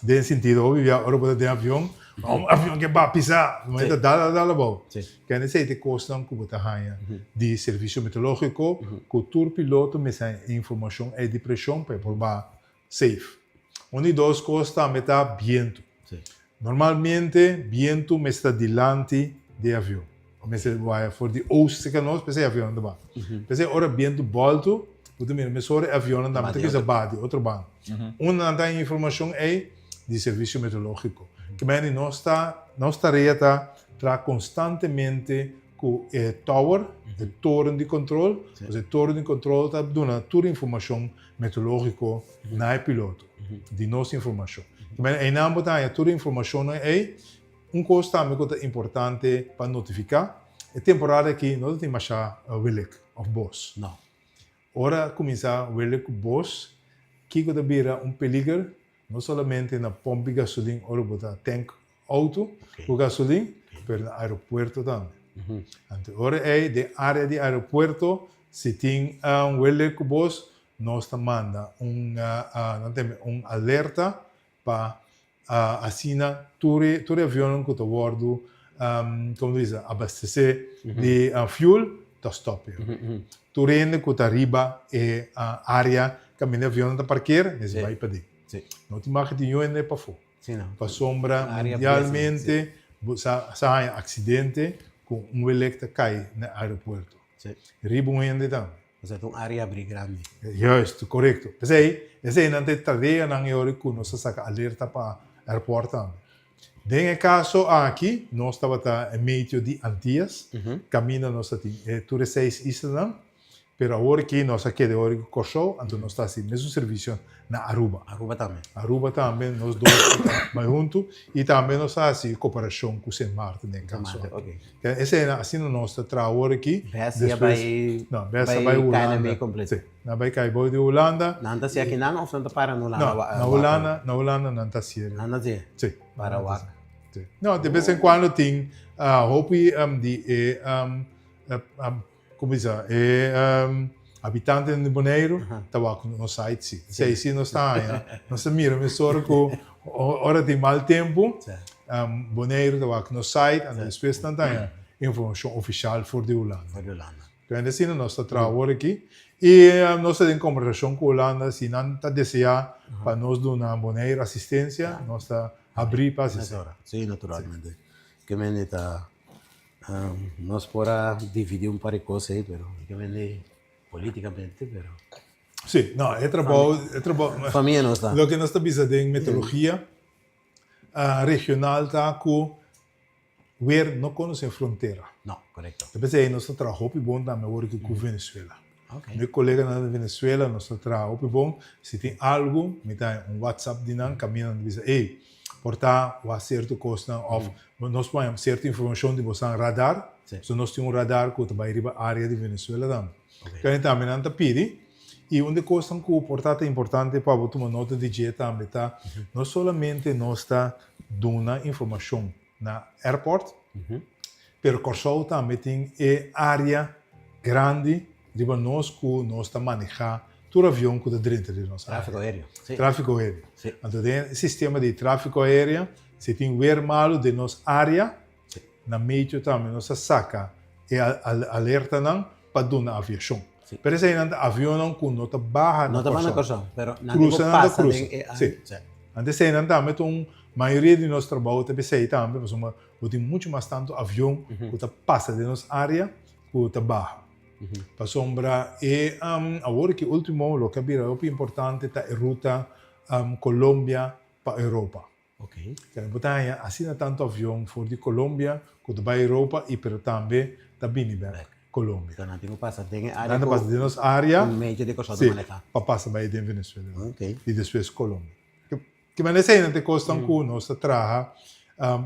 Den sentido, hopi bia ora bo ta den avion, un avion ke ba pisa, ma e ta dal dal abou. Kende esei ta e kosnan ku bo ta haña di servisio meteorológiko, ku tur piloto mester haña e informashon ei di preshon pa e por ba safe. Un di dos kos tambe ta bientu. Normalmente bientu mester ta dilanti di e avion. Mester waya for di oost cerca nos, p'esei e avionnan ta ba. P'esei ora bientu bòltu, bo ta mira mesora e avionnan tambe ta cuminsa ba di otro banda. Unda nan ta haña informacion ei? Di Servicio Meteorologico. Ke manera di nos ta, nos tarea ta traha constantemente cu e tower, e toren di control, pasobra e toren di control ta duna tur informacion meteorologico na e piloto, di nos informacion. Ke manera einan bo ta haña tur e informacionnan ei. Un kos tambe ku ta importante pa notifiká, e temporada aki no ta tin mashá welek òf bos. No. Ora kuminsá welek ku bos, kiko ta bira un peliger no solamente na pòmp di gasolin ora bo ta tènk outo ku gasolin, pero na aeropuerto tambe. Anto ora ei den área di aeropuerto si tin welek ku bos, nos ta manda un nan ta yama un alerta pa asina tur e tur e avionnan ku ta wòrdu komo ta bisa abastesé di fuel ta stòp e. Tur hende ku ta riba e área kaminda e avionnan ta parker mester bai paden. No tin mag di niun hende pafó. Sí, no. Pasobra Área mundialmente bo sa sa haña aksidente ku un welek ta kai na aeropuerto. Riba un hende tambe. Osea ta un área abrí grandi. Juist, korekto. P'esei, eseinan ta e tareanan e ora ku nos a saka alerta pa airport tambe. Den e kaso aki, nos tabata e meteo di Antias, kaminda nos ta tin e tur e seis islanan, pero awor aki nos a keda ora ku Kòrsou, anto nos ta hasi mesun servisio na Aruba. Aruba tambe. Aruba tambe, nos dos ta bai huntu, i tambe nos ta hasi koperashon ku Sint Maarten den e kaso aki. Eseinan, asina nos ta traha awor aki. Bes a bai, No, bes a bai Hulanda. Kompleto. Sí, nan a bai kai bou di Hulanda. Nan ta hasi akinan òf nan ta para na Hulanda? No, na Hulanda, na Hulanda nan ta hasi. Nan ta hasi? Sí. Para wak. Sí. No, de bes en kuando tin hopi di e, komo bisa, e habitantenan di Boneiru ta wak nos site sí. Esei sí nos ta haña. Nos ta mira mesora ku ora tin mal tempu, Boneiru ta wak nos site, anto despues nan ta haña informashon ofishal for di Hulanda. For di Hulanda. Kende asina nos ta traha awor aki. I nos ta den kombersashon ku Hulanda, si nan ta deseá pa nos duna Boneiru asistensia, nos ta habrí pa hasi esei. Sí, naturalmente. Ke mende ta nos por a dividí un par di kos ei, pero ke mende polítikamente, pero. Sí, no, e trabou, e trabou. Famia nos ta. Loke nos ta bisa den meteorologia regional ta ku Weer no konosé frontera. No, korekto. Ta p'esei nos ta traha hopi bon tambe awor aki ku Venezuela. Ok. Mi koleganan na Venezuela nos ta traha hopi bon. Si tin algu, mi ta haña un WhatsApp di nan kaminda nan ta bisa, ey, por ta wak sierto kosnan òf nos por haña sierto informashon di bosan radar. Sí. So nos tin un radar ku ta bai riba área di Venezuela tambe. Ok. Kende tambe nan ta pidi. I un di e kosnan ku por ta ta importante pa bo tuma nota di dje tambe ta, no solamente nos ta duna informashon na airport, pero Kòrsou tambe tin e área grandi riba nos ku nos ta manehá tur avion ku ta drenta den nos área. Tráfiko aéreo. Sí. Tráfiko aéreo. Sí. Anto den e sistema di tráfiko aéreo, si tin weer malu den nos área, na medio tambe nos ta saka e alertanan pa duna aviashon. Pero eseinan ta avionnan ku no ta baha na No ta baha na Kòrsou. Kòrsou, pero nan tin ku Krusa nan ta pasa krusa. den e Sí. Anto eseinan tambe ta un mayoria di nos trabou ta p'esei tambe pasobra bo tin muchu mas tantu avion ku ta pasa den nos área ku ta baha. Pasobra e awor ki último loke a bira hopi importante ta e ruta Colombia pa Europa. Ok. Kende bo ta haña asina tantu avion for di Colombia ku ta bai Europa i pero tambe ta bini bek Colombia. So nan tin ku pasa den e área Nan ta ku pasa den nos área. Un medio di Kòrsou ta manehá. Sí, pa pasa bai den Venezuela. Ok. I despues Colombia. Ke manera esei nan ta e kosnan ku nos ta traha.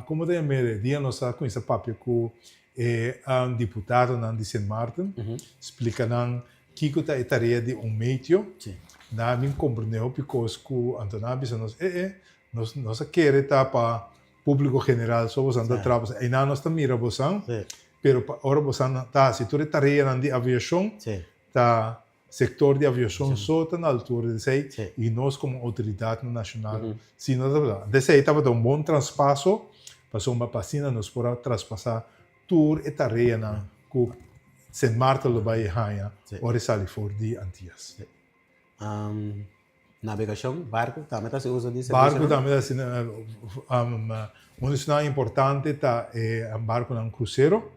Komo ta yam'é e dia nos a kuminsá papia ku e diputadonan di Sint Maarten, splika nan Kiko ta e tarea di un meteo? Sí. Nan a bin komprendé hopi kos ku anto nan a bisa nos, e e, nos nos a kere ta pa públiko general so bosan ta traha bosan. Einan nos ta mira bosan, Sí. pero pa ora bosan ta hasi tur e tareanan di aviashon, Sí. ta sektor di aviashon so ta na altura di esei Sí. i nos komo outoridatnan nashonal si no tabata. Anto esei tabata un bon traspaso pasobra pa asina nos por a traspasá Tur e tareanan ku Sint Maarten lo bai haña ora e sali for di Antias. Nabegashon, barku tambe ta hasi uso di servisionan? Barku tambe ta hasi un di esnan importante ta e barkunan krusero.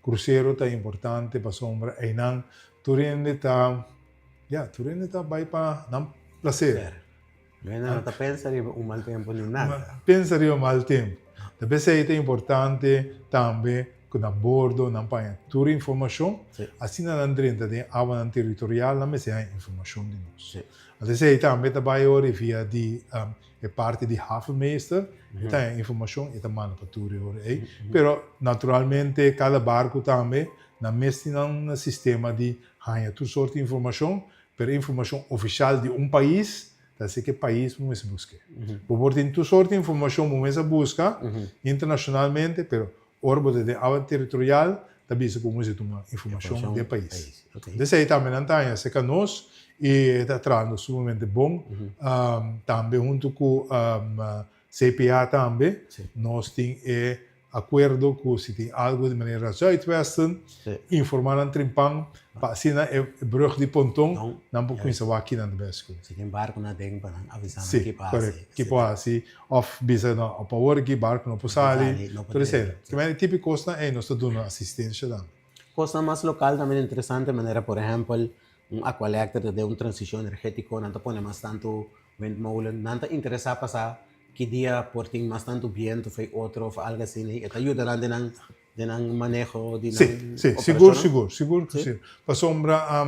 Krusero ta importante pasobra einan tur hende ta, ya, tur hende ta bai pa nan plaser. Mena no ta pensa riba un mal tempu ni nada. Pensa riba mal tempu. Ta p'esei ta importante tambe ku na bordo nan paña tur informashon, asina nan drenta den awanan teritorial nan mester haña informashon di nos. Anto esei tambe ta bai ora via di e parti di havenmeester, e ta haña informashon e ta manda pa tur e ora ei. Pero naturalmente kada barku tambe nan mes tin nan sistema di haña tur sorti informashon, Pero informashon ofishal di un pais ta hasi ku e pais bo mester busk'é. Bo por tin tur sort di informashon bo mes a buska internashonalmente, pero ora bo ta den awa teritorial ta bisa ku bo mester tuma informashon di e pais. Desei tambe nan ta haña serka nos i e ta trahando sumamente bon. Tambe huntu ku CPA tambe nos tin e. akuerdo ku si tin algu di manera Zuidwesten, informá nan trimpan pa asina e brug di ponton nan por kuminsá wak kinan ta bai hasi. Si tin barkunan aden pa nan avisá nan Si, ki por hasi. korekto, ki por hasi òf bisa no pa awor aki barku no por sali, tur esei. Ke manera e tipo di kosnan ei nos ta duna asistensha tambe. Kosnan mas lokal tambe ta interesante manera por ehèmpel un Aqualectra ta den un transishon energétiko nan ta pone mas tantu windmolen, nan ta interesá pa sa Ki dia por tin mas tantu bientu of ei otro of algo asina e ta yuda nan den nan den nan maneho di nan Sí, sí, sigur, sigur, sigur ku sí. Pasobra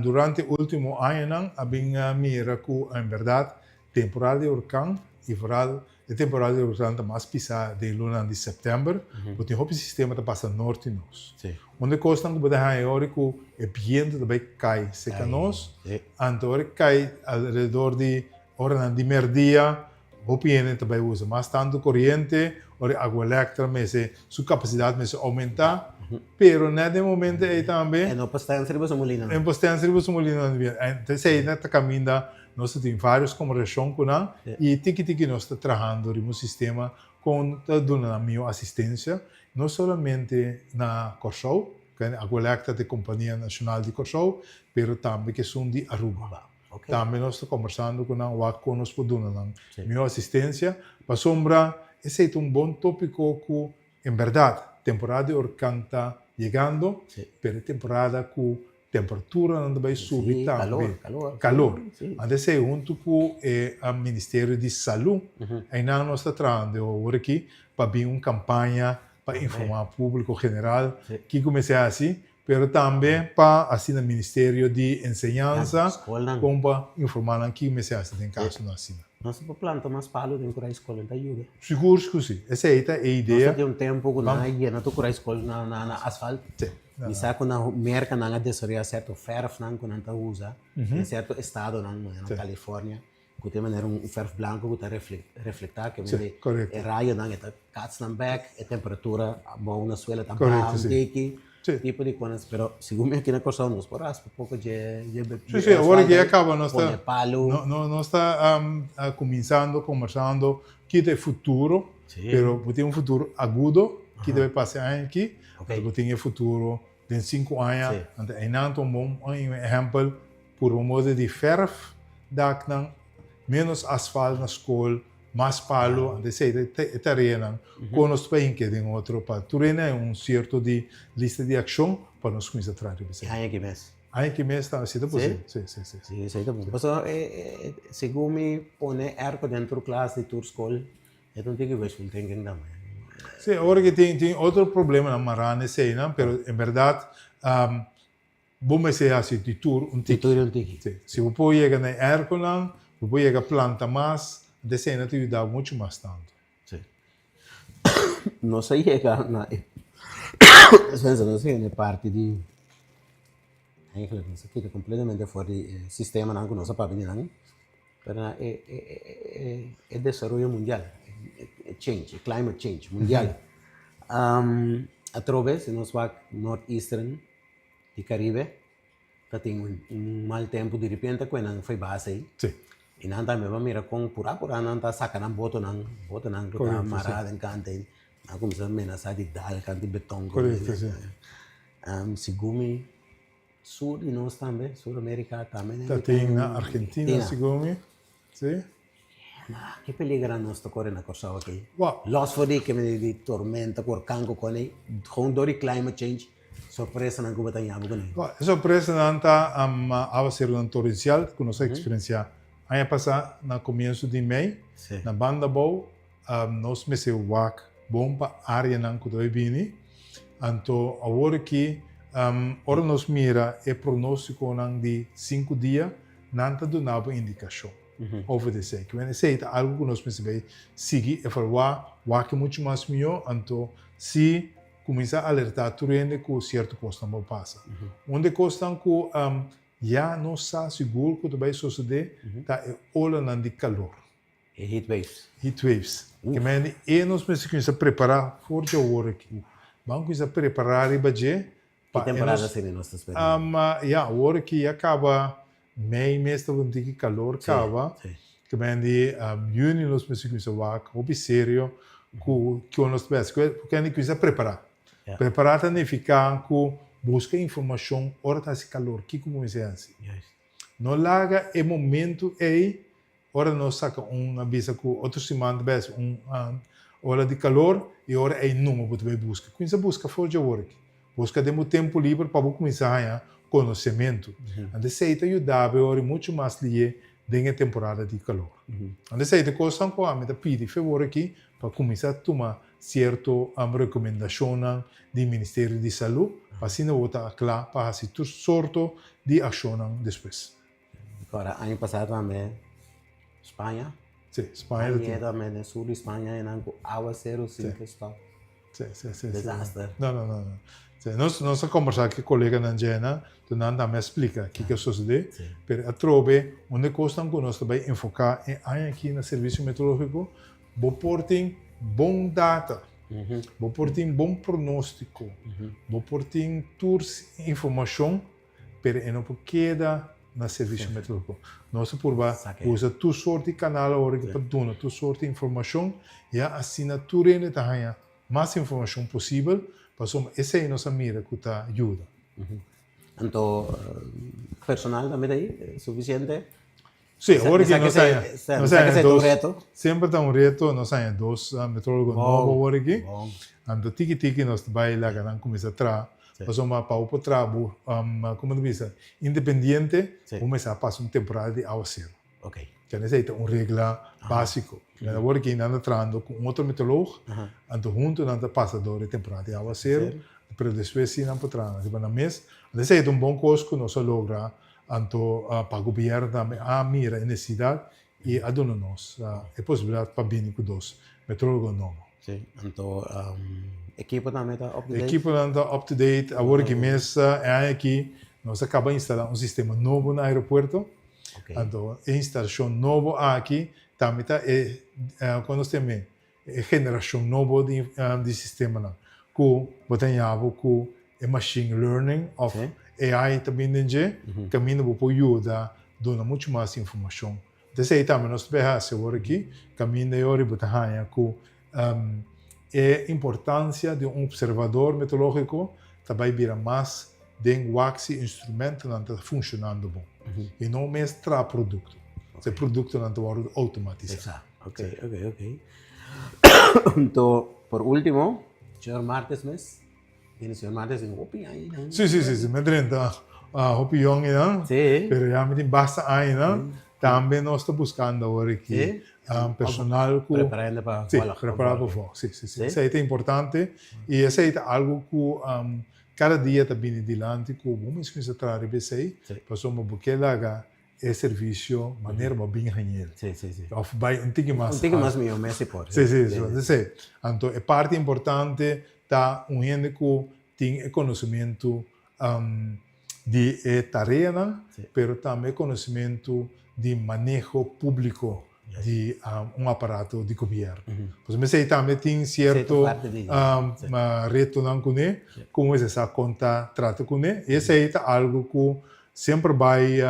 durante ultimo añanan a bin mira ku en bèrdat temporada di orkan i foral e temporada di orkan ta mas pisá den lunanan di sèptèmber, bo tin hopi sistema ta pasa nort di nos. Un di e kosnan ku bo ta haña e ora ku e bientu ta bai kai serka nos, anto ora e kai alrededor di Oranan di merdia, hopi hende ta bai usa mas tantu koriente, ora e Aqualectra mester su kapasidat mester oumentá, pero nèt den momento ei tambe. E no por stèns riba su mulinonan. E no por stèns riba su mulinonan di bientu. Entonces ei ta kaminda nos ta tin vários kombersashon ku nan i tiki tiki nos ta trahando riba un sistema kon ta duna nan mihó asistensia, no solamente na Kòrsou, Aqualectra ta e kompania nashonal di Kòrsou, pero tambe ku esun di Aruba. Tambe nos ta kombersando ku nan wak kon nos por duna nan mihó asistensia, pasobra esei ta un bon tópiko ku en bèrdat temporada di orkan ta yegando, pero e temporada ku temperaturanan ta bai subi tambe, kalor. Anto esei huntu ku e Ministerio di Salú, einan nos ta trahando awor aki pa bin un kampaña pa informá públiko general kiko mester hasi. Pero tambe pa asina Ministerio di Enseñansa kon pa informa nan ki mester hasi den kasonan asina. Nos ta por planta mas palu den kurai skol en ta yuda. Sigur ku si. Esei ta e idea. Nos ta tin un tempu ku nan a yena tur kurai skol na asfalt. Mi sa ku na Merka nan a desaroya serto fèrfnan ku nan ta usa den serto estadonan, manera na California. Ku ta e manera un fèrf blanku ku ta reflektá ke mende e rayonan e ta kats nan bèk, e temperatura abou na suela ta baha un tiki, tipo di konas. Pero segun mi aki na Kòrsou nos por raspa poko dje Sí, sí, awor aki a kaba nos ta pone palu. Nos ta kuminsando kombersando ki ta e futuro, pero bo tin un futuro agudo ki ta bai pasa e aña aki, anto bo tin e futuro den sinku aña, anto einan ta un bon ehèmpel. Purba moda di fèrf daknan, ménos asfalt na skol, mas palu, anto esei ta e tareanan ku nos ta bai hinke den otro pa tur hende haña un sierto di lista di akshon pa nos kuminsá traha riba esei. Aña ki mes? Aña ki mes ta, si ta posibel. Si, si, si. Si, esei ta bon. Pasobra segun mi pone èrko den tur klas di tur skol, e ta un tiki wishful thinking tambe. Si, awor ki tin otro problemanan mará na eseinan, pero en bèrdat Bo mester hasi di tur un tiki. Di tur un tiki. Si. Si bo por yega na e airconan, bo por yega planta mas, anto esei ta yuda bo muchu mas tantu. Si. Nos a yega na e, dispensa, nos a yega na e parti di, eigenlijk nos a kita completamente for di e sistemanan ku nos a papia di nan, pero na e e e e desaroyo mundial, e change, e climate change mundial. Atrobe si nos wak Northeastern, di Caribe ta tin un mal tempu di repente cu e nan foi base ey. Sí. Y nan tambe bo a mira con pura pura nan ta saca nan botonan, botonan cu ta mara den canta ey, nan a cuminsa menasa di dal canta di beton. Correcto, sí. Segun mi sur di nos tambe, Sur America tambe. Ta tin na Argentina segun mi, sí. Ki peligra nos ta kore na Kòrsou aki? Lòs for di ke di tormenta ku orkan ku kòne, gewoon dor di climate change, sorpresanan ku bo ta ña bo kuné. E sorpresanan ta awaseronan torensial ku nos a eksperensiá aña pasá na komienso di mei na Banda Bou. Nos mester wak bon pa áreanan ku ta bai bini. Anto awor aki ora nos mira e pronóstikonan di sinku dia, nan ta duna bo indikashon. Over di esei. Kimen esei ta algu ku nos mester bai sigui evaluá, wak muchu mas mihó, anto si kuminsá alertá tur hende ku sierto kosnan por pasa. Un di e kosnan ku ya nos sa sigur ku ta bai sosodé ta e olanan di kalor. E heat waves. Heat waves. Kimen e nos mester kuminsá prepará for di awor aki. Ban kuminsá prepará riba dje Ki temporada asina nos ta spera? Ya, awor ki ya kaba mei mes ta un tiki kalor kaba. Ke men di yüni nos mester kuminsá wak hopi serio. ku kiko nos ta bes. Ku kende kuminsa prepará. Prepará ta nifiká ku buska informashon ora ta hasi kalor, kiko bo mester hasi. No laga e momentu ei ora nos saka un a bisa ku otro siman ta bes un ola di kalor i ora ei numa bo ta bai buska. Kuminsa buska for dje awor aki. Buska den bo tempu liber pa bo kuminsá haña konosementu. Anto esei ta yuda bo e ora muchu mas lié den e temporada di kalor. Anto esei ta e kosnan ku ami ta pidi febor aki pa kuminsá tuma sierto rekomendashonnan di Ministerio di Salú pa asina bo ta kla pa hasi tur sorto di akshonnan despues. Ora aña pasá tambe Spaña. Sí, Spaña ta tin. Tambe den sur di Spaña e nan ku awaseru sin ke stòp. Sí, sí, sí. Desaster. No, no, no, no. Sí, nos, nos a kombersá ku e koleganan djena, tur nan tambe a splika kiko a sosodé. Sí. Pero atrobe, un di e kosnan ku nos ta bai enfoká e aña aki na Servisio Meteorológiko, bo por tin bon data, bo por tin bon pronóstiko, bo por tin tur informashon, pero e no por keda na Servisio Meteorológiko. Nos a purba usa tur sort di kanal awor aki pa duna tur sort di informashon, ya asina tur hende ta haña mas informashon posibel, pasobra esei nos a mira ku ta yuda. Anto personal tambe ta ei sufisiente? Sí, awor aki nos haña, nos haña dos, semper ta un reto, nos haña dos meteorologo nobo awor aki, anto tiki tiki nos ta bai laga nan kuminsá traha, pasobra pa bo por traha bo, komo ta bisa, independiente, bo mester a pasa un temporada di awaseru. Kende esei ta un regla básiko. Awor aki nan ta trahando ku un otro meteoroloog, anto huntu nan ta pasa dor e temporada di awaseru, pero despues sí nan por traha riba nan mes. Anto esei ta un bon kos ku nos a logra Anto pa gobierno tambe a mira e necesidad y a duna nos e posibilidad pa bini cu dos metrologo nobo. Sí, anto ekipo tambe ta up to date? Ekiponan ta up to date. Awor aki mes e aña aki nos a caba instala un sistema nobo na aeropuerto. Anto e instalacion nobo aki tambe ta e, con nos ta yam'e? E generashon nobo di sistemanan ku bo ta ña bo ku e machine learning òf AI ta bin den dje, kaminda bo por yuda duna muchu mas informashon. Esei tambe nos ta bay hasi awor aki, kaminda e ora bo ta haña ku e importansia di un opservador meteorológiko ta bay bira mas den wak si e instrumentonan ta funshonando bon i no mes traha produkto. E produktonan ta wòrdu outomatisá. Ok, ok, ok. Anto, por último, señor Martes mes. Viene señor Martes tin hopi añanan. Sí, sí, sí, sí. Mi drenta uh, hopi yong einan. Sí. Pero ya mi tin basta añanan. Tambe nos ta buscando awor aki Sí. personal ku Preparando pa Sí, volg. preparado pa volg. Sí, sí, sí. Sí. Esei ta importante y esei ta algo ku cada dia ta bini dilanti ku bo mes kuminsa traha riba esei. Sí. Pasobra bo ke laga e servicio manera bo a bin hañ'el. Sí, sí, sí. Of bai un tiki mas. Un tiki mas mihó mes si por. Sí, sí, sí. Sí. Anto e parti importante ta un hende ku tin e konosementu di e tareanan, pero tambe e konosementu di maneho públiko di un aparato di gobièrnu. Pasobra esei tambe tin sierto retonan kuné, ku mester sa kon ta trata kuné. I esei ta algu ku Semper bai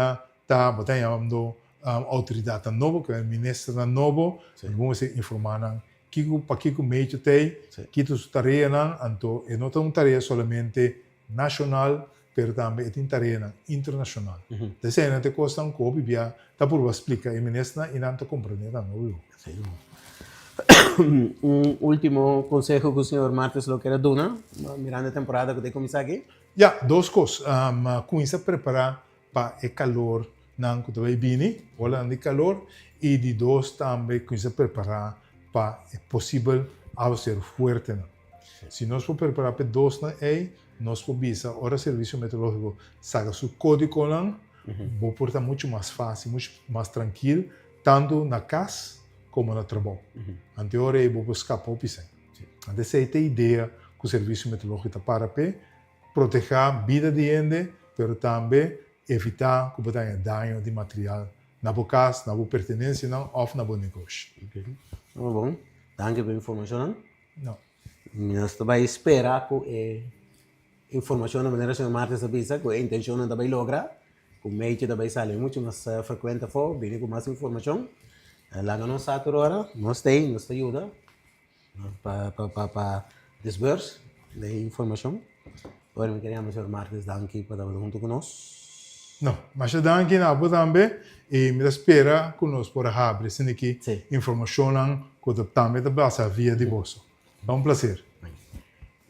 ta bo ta yamando outoridatnan nobo, ku e ministernan nobo, bo mester informá nan kiko pakiko Mecho t'ei, kiko su tareanan, anto e no ta un tarea solamente nashonal, pero tambe e tin tareanan internashonal. Ta eseinan ta e kosnan ku hopi bia ta purba splika e ministernan i nan ta komprendé tambe hopi bon. Un ultimo konseho ku señor Martes lo kere duna mirando e temporada ku ta kuminsá aki? Ya, dos kos. Kuminsá prepará pa e kalornan ku ta bai bini, olanan di kalor, i di dos tambe kuminsá prepará pa e posibel awaseru fuertenan. Si nos por prepará pa e dosnan ei, nos por bisa ora Servisio Meteorológiko saka su kódigonan, bo por ta muchu mas fásil, muchu mas trankil, tantu na kas komo na trabou. Anto e ora ei bo por skapa hopi sèn. Anto esei ta e idea ku Servisio Meteorológiko ta para p'e, protehá bida di hende, pero tambe evitá ku bo ta haña daño di material na bo kas, na bo pertenensianan òf na bo negoshi. Oke, hopi bon. Danki pa e informashonnan. No. Nos ta bai spera ku e informashonnan manera señor Martes a bisa ku e intenshonnan ta bai logra, ku Meitje ta bai sali muchu mas frekuente afó, bini ku mas informashon. Laga nos sa tur ora, nos ta ei, nos ta yuda. Pa pa pa pa disburse di informashon. Ora mi kere yama señor Martes danki pa tabata huntu ku nos. No, masha danki na abo tambe i mi ta spera ku nos por a habri esaki aki informashonnan ku ta tambe ta basa via di boso. Ta un plaser.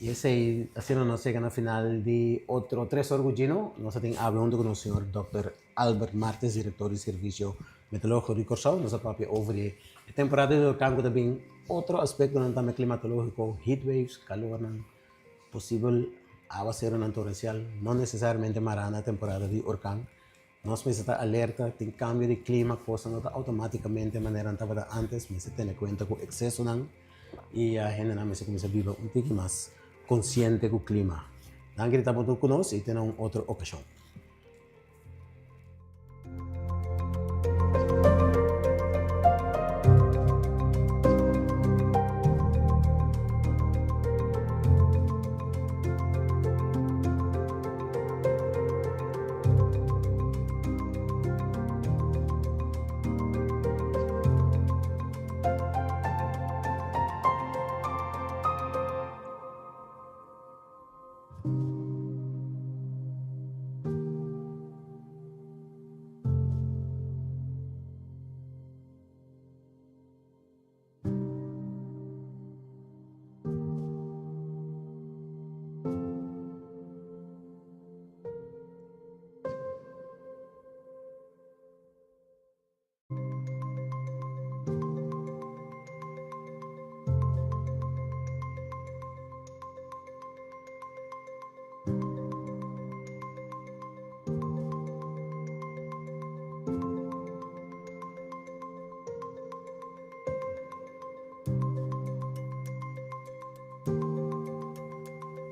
I esei asina nos yega na final di otro Tres Or ku Gino. Nos a tin abla huntu ku nos señor Dòkter Albert Martes, direktor di Servisio Meteorológiko di Kòrsou. Nos a papia over di e temporada di orkan ku ta bin, otro aspektonan tambe klimatológiko, heat waves, kalornan, posibel awaseronan torensial, no nesesariamente mará na temporada di orkan. Nos mester ta alerta, tin kambio di klima, kosnan no ta outomátikamente manera nan tabata ántes, mester tene kuenta ku eksesonan i ya hendenan mester kuminsá biba un tiki mas konsiente ku klima. Danki di ta bo tur ku nos i te na un otro okashon.